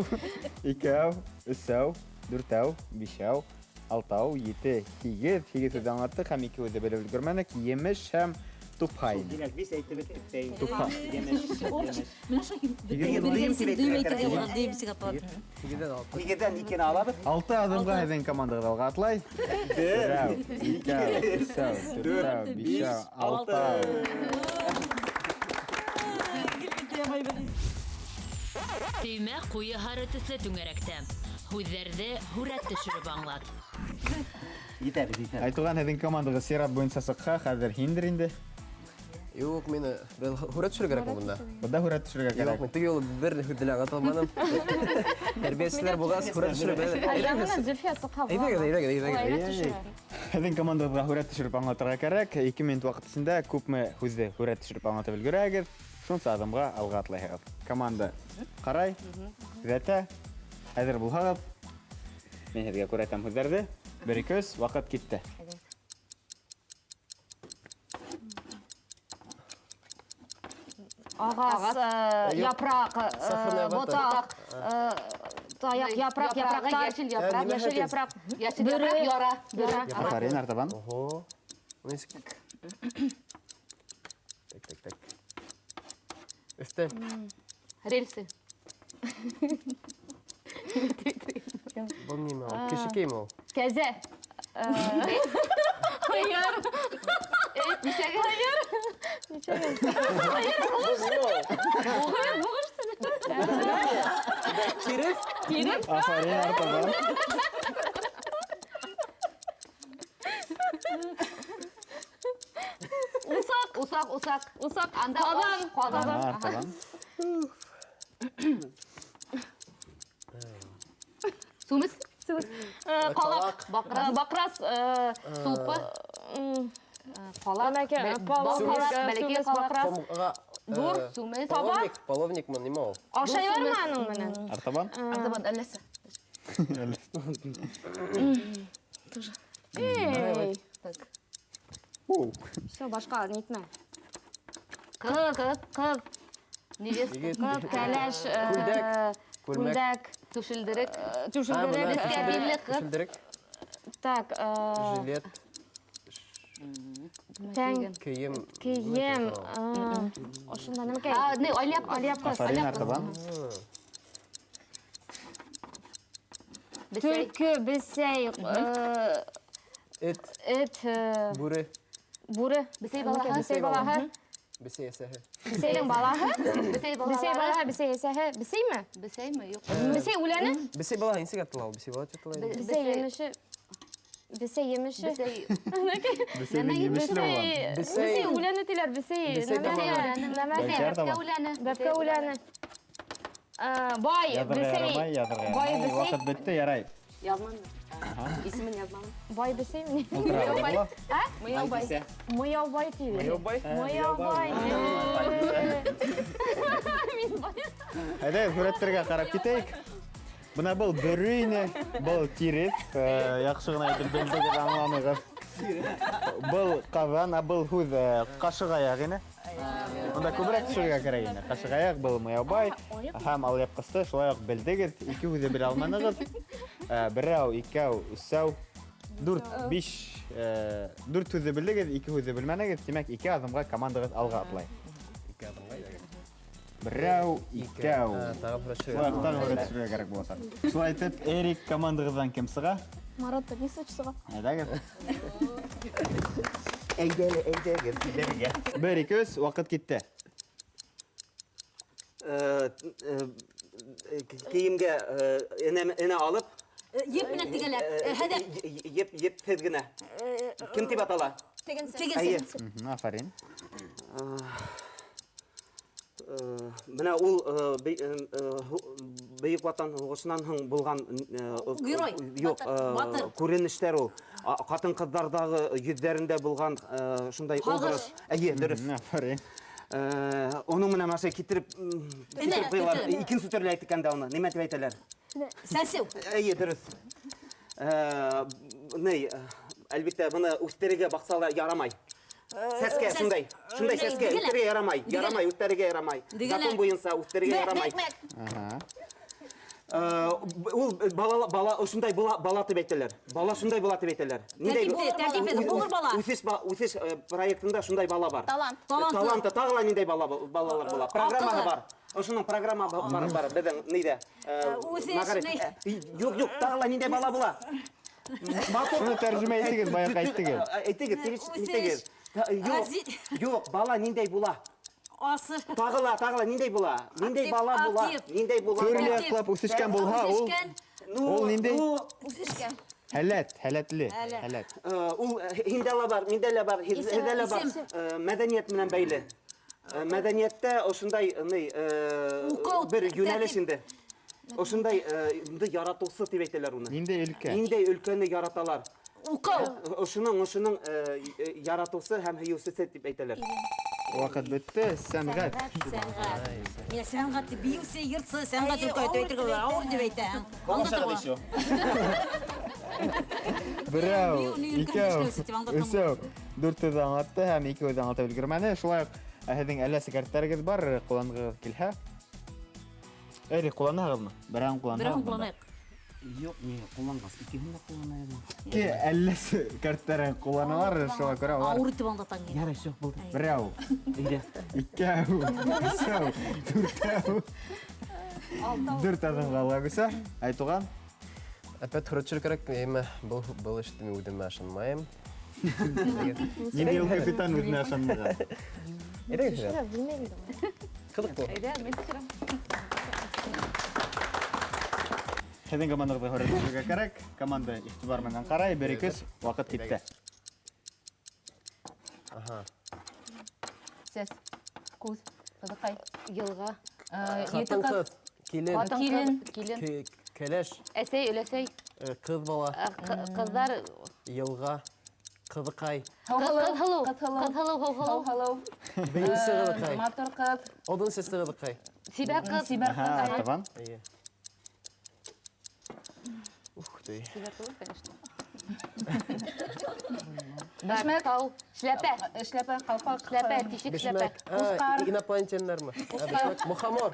икәү, өсәү, дүртәү, бишәү, алтау, ете, һигеҙ. Һигеҙ һүҙ аңлаттыҡ һәм ике һүҙҙе белеп өлгөрмәнек. Емеш һәм тупһай. Димәк, биш әйтеп бөттөк тә инде. Тупһа. Емеш, емеш. Һигеҙҙән икене алабыҙ. 6 аҙымға һеҙҙең командағыҙ алға атлай. Берәү, икәү, өсәү, дүртәү, бишәү, алтау. Төймә ҡуйы һары төҫлө түңәрәктә. Һүҙҙәрҙе һүрәт төшөрөп аңлат. Етәбеҙ, етәбеҙ. Айтуған, һеҙҙең командағыҙ сират буйынса сыҡһа, хәҙер һиндер инде. Юҡ, мине һүрәт төшөрөргә кәрәк бында. Бында һүрәт төшөрөргә кәрәк. Юҡ, мин теге юлы бер һүҙҙе лә аңлата алманым. Тәрбиәселәр булғас, һүрәт төшөрөп. Яңынан Зөлфиә сыҡһа була. Әйҙәгеҙ, әйҙәгеҙ, әйҙәгеҙ. Һеҙҙең командағыҙға һүрәт төшөрөп аңлатырға кәрәк. 2 минут ваҡыт эсендә күпме һүҙҙе һүрәт төшөрөп аңлатып өлгөрәгеҙ, шунса аҙымға алға атлайһығыҙ. Команда ҡарай, күҙәтә. Әҙер булһағыҙ, мин һеҙгә күрһәтәм һүҙҙәрҙе. 1, 2, 3, ваҡыт китте. Ағас, япраҡ, ботаҡ, таяҡ, япраҡ, япраҡтар, йәшел япраҡ, йәшел япраҡ, йәшел япраҡ, яра, яра. Афарин, артабан. Ого. Нисек? Так, так, так. Өҫтәл. Рельсы. Был нимә ул? Кеше кейеме ул? Кәзә. Һыйыр. Нисәгә? Һыйыр. Нисәгә? Һыйыр булыш. Һыйыр булыш. Тирес? Тирес. Афарин, артабан. Усаҡ, усаҡ, усаҡ, усаҡ. Анда Ҡаҙан, ҡаҙан. Артабан. Сүмес. Сүмес. Ҡалаҡ. Баҡрас. Баҡрас. Сулпы. Ҡалаҡ. Бәләкәй Бәләкәй ҡалаҡ. Ҙур. Сүмес. Половник, половникмы, нимә ул? Ашайҙармы аның менән? Артабан. Артабан, әлләсе. Эй. Так. Всё, башҡа нитмә. Ҡыҙ, ҡыҙ, ҡыҙ. Невеста. Ҡыҙ, кәләш, Күлдәк. күлдәк. Түшелдерек. Түшелдерек. Нескә билле ҡыҙ. Түшелдерек. Так, Жилет. Тәң. Кейем. Кейем. Ошонда нәмәкәй? Не, алъяпҡыс. Алъяпҡыс. Афарин, артабан. Төлкө, бесәй, Эт. Эт, Бүре. Бүре. Бесәй балаһы. Бесәй балаһы. Бесей әсәһе. Бесейҙең балаһы? Бесей Бесей балаһы, бесей әсәһе. Бесейме? Бесейме? Юҡ. Бесей үләне? Бесей балаһы нисек атала ул? Бесей бала тип атала инде. Бесей емеше. Бесей емеше. Бесей. Бесейҙең емеше лә була. Бесей үләне тиләр, бесей. Бесей Нәмә? Нәмә? Бәпкә үләне. Бәпкә үләне. Бай, Яҙырға бесей. ярамай, яҙырға Бай ярамай. бесей. Ваҡыт бөттө, ярай. Яҙманым. Исемен яҙманым. Бай бесейме? Ултыра була. А? Мыяубай. Мыяубай тиҙе. Мыяубай? Мыяубай. Мин бай. Әйҙә, һүрәттәргә ҡарап китәйек. Бына был бөрө ине, был тирес, яҡшы ғына итеп белдегеҙ, аңланығыҙ. Был ҡаҙан, ә был һүҙ ҡашығаяҡ ине. Унда күберәк төшөргә кәрәк ине. Ҡашығаяҡ, был мыяубай һәм алъяпҡысты шулай уҡ белдегеҙ, ике һүҙҙе белә алманығыҙ. Берәү, икәү, өсәү, дүрт, биш, дүрт һүҙҙе белдегеҙ, ике һүҙҙе белмәнегеҙ. Тимәк, ике аҙымға командағыҙ алға атлай. Ике аҙымға, ярай. Берәү, икәү. Тағы бер төшөргә. Шулай уҡ тағы бер төшөргә кәрәк буласаҡ. Шулай итеп, Эрик командағыҙҙан кем сыға? Марат Борисович сыға. Әйҙәгеҙ. Әйҙәле, әйҙәгеҙ, бергә. Бер, ике, өс, ваҡыт китте. Кейемгә энә алып. Еп менән тегәләр. Һәҙәп. Еп, епһеҙ генә. Кем тип атала? Тегенсе. Тегенсе. Афарин. Бына ул Бөйөк Ватан һуғышынан һуң булған, Герой. Юҡ, Батыр. күренештәр ул. Ҡатын-ҡыҙҙарҙағы йөҙҙәрендә булған, шундай Һағыш. образ. Эйе, дөрөҫ. Афарин. Уның менән аша китереп, Энә, китереп ҡуялар. китереп. Икенсе төрлө әйткәндә уны. Нимә тип әйтәләр? Сәнсеү. Эйе, дөрөҫ. Ней, әлбиттә, быны үҫтерергә баҡсала ярамай. Сәскә, шундай. Шундай сәскә, үҫтерергә ярамай. Ярамай, үҫтерергә ярамай. Закон буйынса үҫтерергә ярамай. Ул бала, бала, ошондай була, бала тип әйтәләр. Бала шундай була тип әйтәләр. Ниндәй Тәртипле, тәртипле, булыр бала. Үҫеш проектында шундай бала бар. Талант. Талантлы. Таланты, тағы ла ниндәй балалар була. Программаһы Аҡыллы. бар. Ошоноң программа бар, беҙҙең нейҙә? Үҫеш, Мәғариф. ней? Юҡ, юҡ, тағы ла ниндәй бала була? Матур. Шуны тәржемә итегеҙ, баяғы әйттегеҙ. Әйтегеҙ, Үҫеш. итегеҙ. Юҡ, юҡ, бала ниндәй була? Асыр. Тағы ла, тағы ла ниндәй була? Ниндәй Актив, бала була? актив. Ниндәй була? Төрлө яҡлап үҫешкән булһа, ул Үҫешкән. ул ниндәй? Үҫешкән. Һәләт, һәләтле, Һәләт. һәләт. Ул һиндә лә бар, миндә лә бар, һеҙҙә лә бар. Исем. Мәҙәниәт менән бәйле. Мәҙәниәттә ошондай, ни, Уҡыу, бер йүнәлеш тәртип. инде. Ошондай, инде яратыусы тип әйтәләр уны. Ниндәй өлкә? Ниндәй өлкәне яраталар? Уҡыу. Ошоноң яратыусы һәм һөйөүсесе тип әйтәләр. Ваҡыт бөттө, сәнғәт. Сәнғәт. Мин сәнғәт тип, бейеүсе, йырсы, сәнғәт Әйе, өлкә ауыр әйтергә тип була, ауыр тип әйтәм. әйтәм. Аңлатып еще. Берәү, Бейеү, ни өлкән икәү, эшләүсе тип аңлатам. өсәү, дүрт һүҙ аңлатты һәм ике һүҙ аңлатып өлгөрмәне. Шулай уҡ һеҙҙең әллә сәкәрттәрегеҙ бар, ҡулланғығыҙ килһә. Эрик, ҡулланаһығыҙмы? Берәүен ҡулланаһығыҙмы? Берәүен ҡулланайыҡ. Юҡ, ни, ҡулланғас, икеһен дә ҡулланайыҡ. Ки, әллә кәрттәрен ҡулланалар, шуға күрә улар. Ауыр итеп аңлатаң инде. Ярай, всё, булды. Берәү. Әйҙә. Икәү, өсәү, дүртәү. Дүрт аҙымға алға күсә. Айтуған. Опять һүрәтчел кәрәк, әммә был эште мин үҙемә ышанмайым. Ниндәй ул капитан үҙенә ышанмаған? Әйҙә, әйҙә. Белмәйем инде. Ҡыҙыҡ был. Әйҙә, мин төшөрәм. Һеҙҙең командағыҙға һүрәт төшөрөргә кәрәк. Команда иғтибар менән ҡарай, бер ике өс, ваҡыт китте. Аһа. Сәс, күҙ, ҡыҙыҡай. Йылға. Ҡатын-ҡыҙ, килен. Ҡатын-ҡыҙ, Килен. килен. Кәләш. Әсәй, өләсәй. Ҡыҙ бала. Ҡыҙҙар. Йылға. Ҡыҙыҡай. Ҡыҙ һылыу. Ҡыҙ һылыу. Ҡыҙ һылыу, һыу һылыу. Һыу һылыу. Бейеүсе ҡыҙыҡай. Матур ҡыҙ. Оҙон сәсле ҡыҙыҡай. Сибәр ҡыҙ. Сибәр ҡыҙ. Аһа, артабан. Эйе. Ух ты. Сибәр түгел, конечно. Бешмәк. Тау. Шляпә. Эшләпә, ҡалпаҡ. Шляпә, тишек шляпә. Бешмәк. Инопланетяндармы? Бешмәк. Мухомор.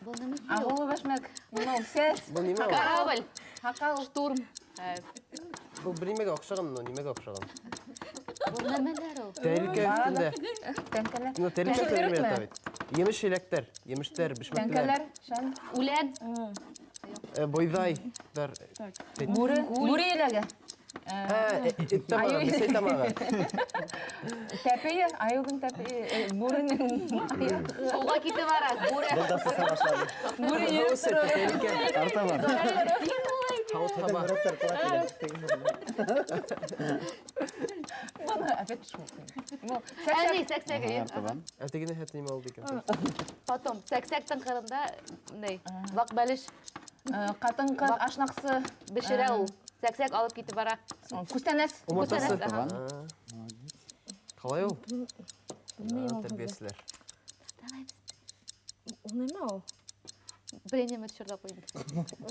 Был нимә? Ағыулы бешмәк. Нимә ул? Сәс. Был нимә ул? Корабль. Һаҡал. Штурм. Был бер нимәгә оҡшаған, но нимәгә оҡшаған? Был нәмәләр ул? Тәрилкә өҫтөндә. Тәңкәләр. Ну, тәрилкә Тәңкәләр өҫтөндә ме? ята бит. Емеш еләктәр, емештәр, бешмәкләр. Тәңкәләр, шән. Үлән. Бойҙайҙар. Бүре. Бүре еләге. Эт тамағы, бесәй тамағы. Тәпейе, айыуҙың тәпейе, бүренең аяғы. Шулға китеп бара, бүре. Бүре йөрөп тора. Артабан. Һауыт-һаба. Быны опять шул. Әни, сәксәк. Артабан. Ә тегене хәтта нимә булды икән? Потом, сәксәктең ҡырында, ни, ваҡ бәлеш. Ҡатын-ҡыҙ ашнаҡсы. Бешерә ул. Сәксәк алып китеп бара. Күстәнәс. Умартасы. Күстәнәс, аха. Ҡалай ул? Белмәйем ул. Тәрбиәселәр. Ул нимә ул? Берәй нәмә төшөрҙө ҡуйҙым.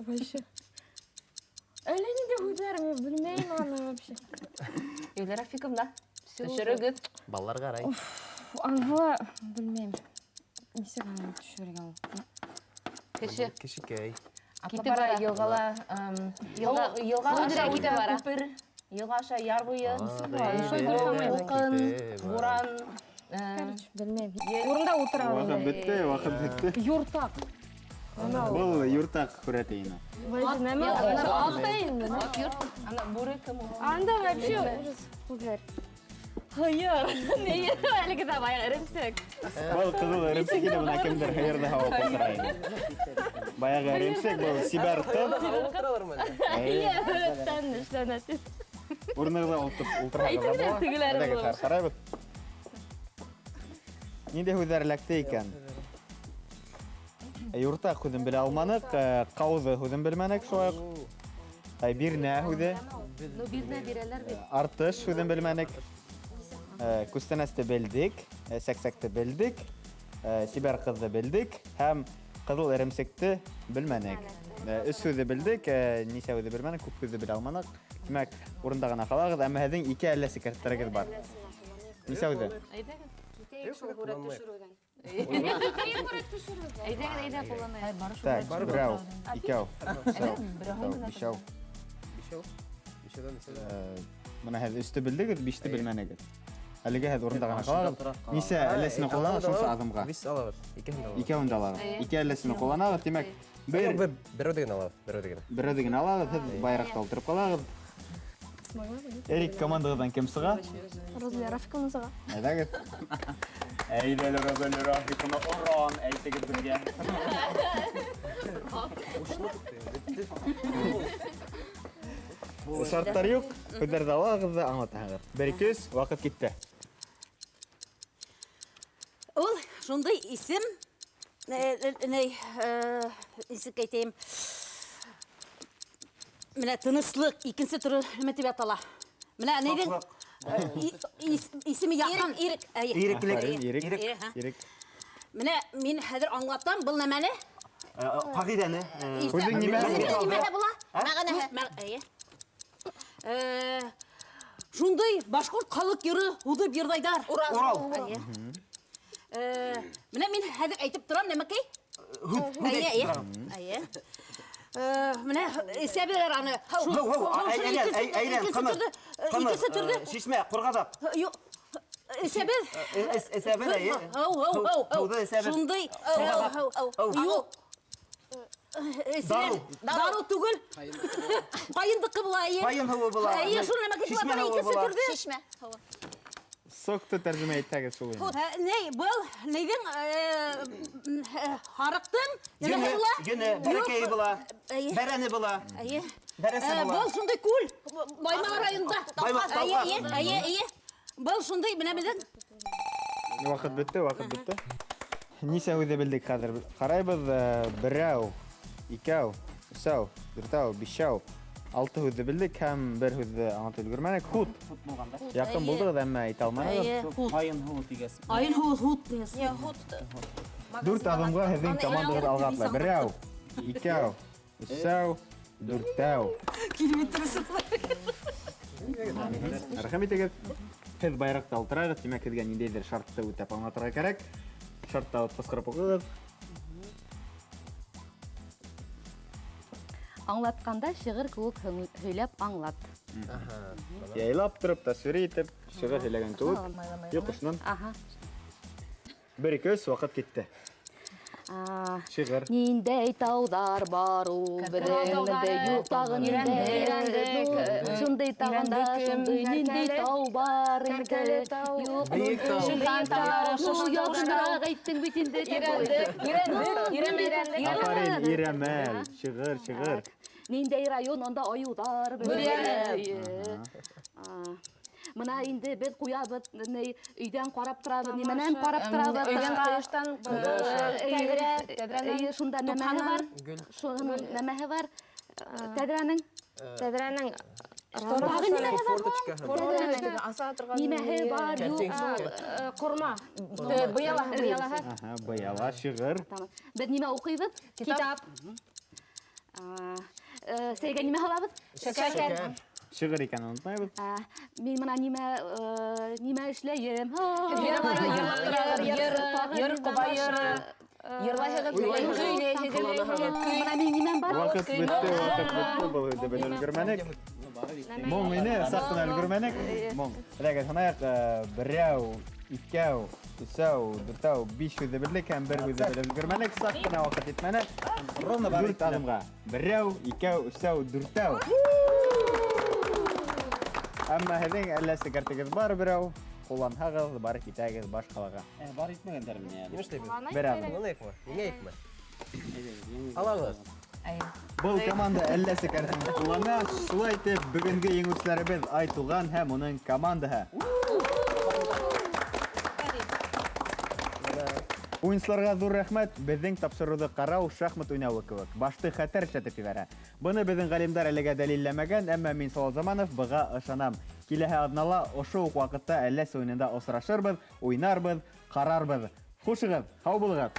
Вообще. Әллә ниндәй һүҙҙәр, мин белмәйем аны вообще. Юлия Рафиковна, төшөрөгөҙ. Балалар ҡарай. Анһы белмәйем. Нисек аны төшөрөргә ул? Кеше. Кешекәй. Китеп бара йылғала, Йылға йылға аша китеп бара. Күпер, йылға аша яр буйы, тулҡын, буран. Короче, белмәйем. Урында ултыра. Ваҡыт бөттө, ваҡыт бөттө. Юртаҡ. Был юртаҡ һүрәте ине. Нәмә? Ата инде. Ана бүре кем ул? Анда вообще ужас һүҙҙәр. Һыйыр. Ни? Әлеге дә баяғы эремсек. Был ҡыҙыл эремсек ине, бына кемдер һыйырҙы һауып ултыра ине. Баяғы эремсек был сибәр ҡыҙ. Эйе, һүрәттән эшләнә тип. Урынығыҙға ултырһағыҙ ҙа була. Тегеләре Әйҙәгеҙ, булыр. ҡарайбыҙ. Ниндәй һүҙҙәр эләкте икән? Юртаҡ һүҙен белә алманыҡ, ҡауҙы һүҙен белмәнек шулай уҡ. Бирнә һүҙе. Ну, бирнә бирәләр бит. Артыш һүҙен белмәнек. Күстәнәсте белдек, сәксәкте белдек, сибәр ҡыҙҙы белдек һәм ҡыҙыл эремсекте белмәнек. Өс һүҙҙе белдек, нисә һүҙҙе белмәнек, күп һүҙҙе белә алманыҡ. Тимәк, урында ғына ҡалағыҙ, әммә һеҙҙең ике әллә сикәттәрегеҙ бар. Нисә һүҙе? Әйҙәгеҙ. Китәйек шул һүрәт төшөрөүҙән. Әйҙәгеҙ, әйҙә ҡулланыйыҡ. Так, берәү, икәү, өсәү, бишәү. Бишәү? Бишәүҙән нисә? Бына һеҙ өстө белдегеҙ, биште белмәнегеҙ. Әлегә һеҙ урында ғына ҡалағыҙ. Нисә әлләсене ҡулланағыҙ, шунса аҙымға. Бис алабыҙ, икеһен дә алабыҙ. Икәүен дә алабыҙ. Ике әлләсене ҡулланағыҙ, тимәк, бер Берәүҙе генә алабыҙ, берәүҙе генә. Берәүҙе генә алабыҙ, һеҙ байраҡта ултырып ҡалағыҙ. Эрик командағыҙҙан кем сыға? Розалия Рафиковна сыға. Әйҙәгеҙ. Әйҙә әле, Розалия Рафиковна, оран әйтегеҙ беҙгә. Шарттар юҡ, һүҙҙәрҙе алағыҙ ҙа аңлатаһығыҙ. Бер, ике, өс, ваҡыт китте. Ул шундай исем, нисек әйтәйем, менә тыныслыҡ, икенсе төрлө нәмә тип атала. Менә нейҙең исеме яҡын. Ирек, әйе. Иреклек. Афарин, ирек. Ирек, һа. Ирек. Менә мин хәҙер аңлатам был нәмәне. Ҡағиҙәне. Һүҙҙең нимәһе Исеме була? нимәһе була? Мәғәнәһе. Әйе. Шундай башҡорт халыҡ йыры һуҙып йырлайҙар. Урал. Урал. Әйе. Менә мин хәҙер әйтеп торам, нәмәкәй? Һүҙ Әйе, әйтеп әйе. торам. Әйе. Менә эсәбеләр аны. Һау, һау, һау, әйлән, әйлән, ҡымыҙ. Ҡымыҙ, Икенсе төрлө. Шишмә, ҡурғаҙаҡ. Юҡ. Эсәбеҙ. Эсәбеҙ, әйе. Һау, һау, һау, һау. Һыуҙы эсәбеҙ. Шундай, һау, һау, һау. Юҡ. Дарыу. Дарыу түгел. Ҡайындыҡы була, әйе. Ҡайын һыуы була. Әйе, шул нәмәкәй Шишмә була, һыуы икенсе була. төрлө. Шишмә һыуы. Сокты тәржемә итәгеҙ шул инде. Ней, был нейҙең, һарыҡтың нәмәһе Йөнө, була? йөнө, бәрәкәйе була. Әйе. Бәрәне була. Әйе. Бәрәсе була. Был шундай күл, Баймаҡ районында. Баймаҡ, Әйе, Талҡаҡ. әйе, әйе, әйе. Был шундай, менә беҙҙең. Ваҡыт бөттө, ваҡыт бөттө. Нисә һүҙҙе белдек хәҙер? Ҡарайбыҙ, берәү, икәү, өсәү, дүртәү, бишәү, алты һүҙҙе белдек һәм бер һүҙҙе аңлатып өлгөрмәнек. Һут. Һут булғанда. Яҡын булдығыҙ, әммә әйтә алманығыҙ. Эйе, һут. Айын һыуы тигәс. Айын һыуы һут тигәс. Йә, һут. Дүрт аҙымға һеҙҙең командағыҙ алға атлай. Берәү, икәү, өсәү, дүртәү. Рәхим итегеҙ. Һеҙ байраҡты ултырағыҙ, тимәк, һеҙгә ниндәйҙер шартты үтәп аңлатырға кәрәк. Шартты алып ҡысҡырып уҡығыҙ. Аңлатҡанда шиғыр кеүек һөйләп аңлат. Яйлап тороп, тасвир итеп, шиғыр һөйләгән кеүек. Юҡ, ошонан. Бер, ике, өс, ваҡыт китте. Шиғыр. Ниндәй тауҙар бар ул, беҙҙең юҡ тағы ниндәй. Шундай тағында шундай ниндәй тау бар инде. Юҡ. Яҡыныраҡ әйттең бит инде. Ирәндек, Афарин, Ирәмәл. Шиғыр, шиғыр. Ниндәй район, анда айыуҙар. Мына инде беҙ ҡуябыҙ, өйҙән ҡарап торабыҙ, нимәнән ҡарап торабыҙ? Өйҙән ҡояштан, тәҙрә, шунда нәмәһе бар? Шуның нәмәһе бар? Тәҙрәнең? Тәҙрәнең Тағы нимәһе бар? Нимәһе бар? Юҡ. Ҡорма. Быяла, быялаһы. Быяла, шиғыр. Беҙ нимә уҡыйбыҙ? Китап. Сәйгә нимә һалабыҙ? Шәкәр. Шиғыр икәнен онотмайбыҙ. Мин бына нимә эшләйем? Йыр, ҡоба йыры. Йырлайһығыҙ, көйләйһегеҙ. Бына минең нимәм бар? Ваҡыт бөттө, ваҡыт бөттө. Был һүҙҙе беҙ өлгөрмәнек. Моң ине, саҡ ҡына өлгөрмәнек. Моң. Ләкин һанайыҡ, берәү, икәү, өсәү, дүртәү, биш һүҙҙе белдек һәм бер һүҙҙе белеп өлгөрмәнек. Саҡ ҡына ваҡыт етмәне. Дүрт аҙымға. Берәү, икәү, өсәү, дүртәү. Әммә һеҙҙең әллә сикәртегеҙ бар берәү, ҡулланһағыҙ, бар китәгеҙ баш ҡалаға. Бар итмәгәндәр мине әле. Нимә эшләйбеҙ? Бер аҙым. Еңәйекме? Еңәйекме? Алабыҙ. Был команда әллә сикәртен ҡуллана. Шулай итеп, бөгөнгө еңеүселәребеҙ Айтуған һәм уның командаһы. Уйынсыларға ҙур рәхмәт. Беҙҙең тапшырыуҙы ҡарау шахмат уйнауы кеүек. Башты хәтәр эшләтеп ебәрә. Быны беҙҙең ғалимдар әлегә дәлилләмәгән, әммә мин Салауат Заманов быға ышанам. Киләһе аҙнала ошо уҡ ваҡытта Әлләс уйынында осрашырбыҙ, уйнарбыҙ, ҡарарбыҙ. Хушығыҙ, һау булығыҙ.